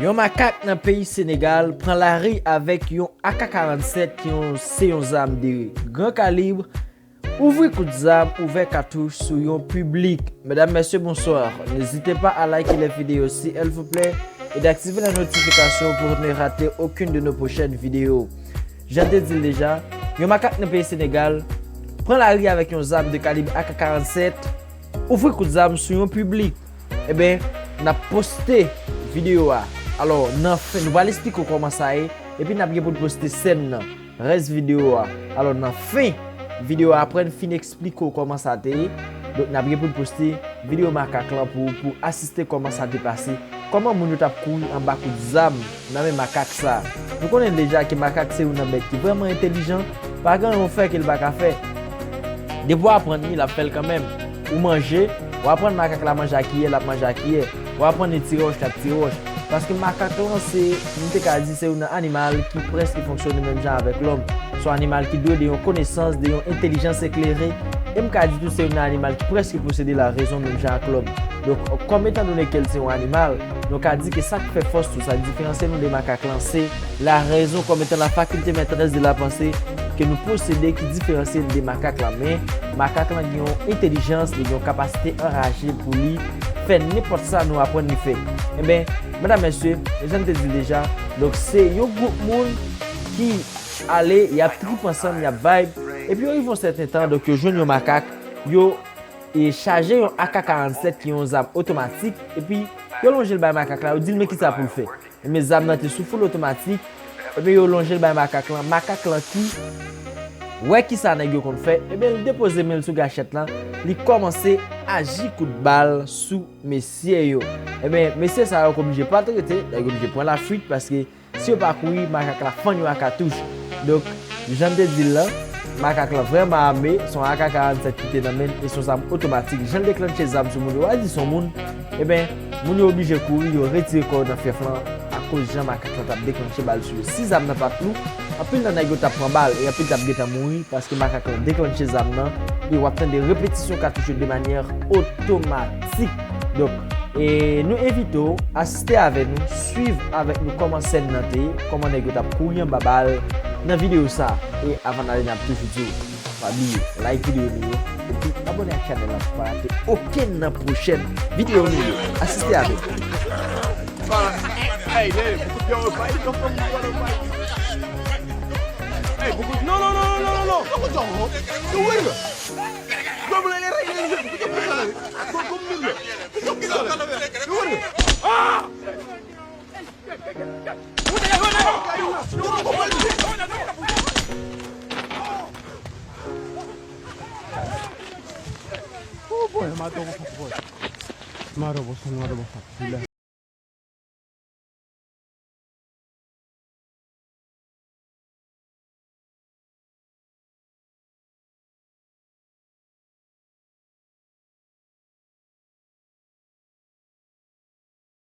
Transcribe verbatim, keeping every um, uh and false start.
Yon makak nan peyi Senegal pran lari avèk yon A K karannsèt ki yon, se yon zam de gran kalib, ouvri kout zam, ouvè katouch sou yon piblik. Medam, mesye, bonswa. N'hésitez pas à liker les vidéos si elles vous plaît et d'activer la notification pour ne rater aucune de nos prochaines vidéos. Jan te di l deja, yon makak nan peyi Senegal pran lari avèk yon zam de kalib A K karannsèt, ouvri kout zam sou yon piblik. Eben, n ap poste videyo a. Alò, nan fen, nou pral esplike w kòman sa ye, epi n ap gen pou n poste sèn nan, rès videyo a. Alò, nan fen videyo a, apre n fin esplike w kòman sa te ye, donk, n ap gen pou n poste videyo makak lan pou, pou asiste kòman sa te pase, kòman moun yo t ap kouri anba kout zam nan men makak sa. Nou konnen deja ke makak se youn nan bèt ki vrèman entèlijan, pa gen anyen w fè ke l pa ka fè. Depi w aprann li, l ap fè l kanmenm. Ou manje, w aprann makak la manje a kiyè, l ap manje a kiyè. W aprann li tire wòch, l ap tire wòch. Paske makak lan se, m te ka di se youn nan animal ki prèske fonksyone menm jan avèk lòm. Se yon animal ki dwe de yon konesans, de yon entèlijans eklere. E m ka di tou se youn nan animal ki prèske posede larezon menm jan ak lòm. Donk, kòm etandone ke l se yon animal, nou ka di ke sa k fè fòs tou, sa k diferansye nou de makak lan, se larezon kòm etan la faculté maîtresse de la pensée ke nou posede ki diferansye n de makak lan. Men, makak lan gen yon entèlijans, li gen yon kapasite anraje pou li fè nenpòt sa nou aprann li fè. Eben, medam, mesye, jan m te di l deja, donk se yon gwoup moun ki ale, y ap trip ansanm, y ap vibe, epi yo rive yon sèten tan, donk yo jwenn yon makak, yo e chaje yon A K karannsèt ki yon zam otomatik, epi yo lonje l bay makak la, yo di l men kisa pou l fè. Men zam nan te sou full otomatik, epi yo lonje l bay makak lan, makak lan ki wè kisa nèg yo konn fè, ebyen l depoze men l sou gachèt lan, li kòmanse aji kout bal sou mesye yo. Ebyen, mesye sa yo k oblije pa t rete, nèg yo oblije pran lafuit, paske si yo pa kouri, makak la fann yo ak katouch. Donk, jan n te di l lan, makak lan vrèman ame, se yon A K karannsèt ki te nan men l, e se yon zam otomatik. Jan l deklanche zam sou moun yo, w a di se yon moun, eben, moun yo oblije kouri, yo retire kò yo nan fyèf lan, akoz jan makak lan t ap deklanche bal sou yo. Si zam nan pa t lou, anpil nan nèg yo t ap pran bal, e anpil t ap gentan mouri, paske makak lan deklanche zam nan, e w ap tande repetisyon katouch yo de manyè otomatik. Donk, e nou envite w asiste avè nou, swiv avèk nou kòman sèn nan te ye, kòman nèg yo t ap kouri anba bal nan videyo sa. E avan n ale, n ap toujou di w, pa bliye like videyo nou yo, epi abòne ak chanèl la pou pa rate okenn nan pwochèn videyo nou yo. Asiste avè nou. Hey, hey, hey, no, no, no, no, no, no, no.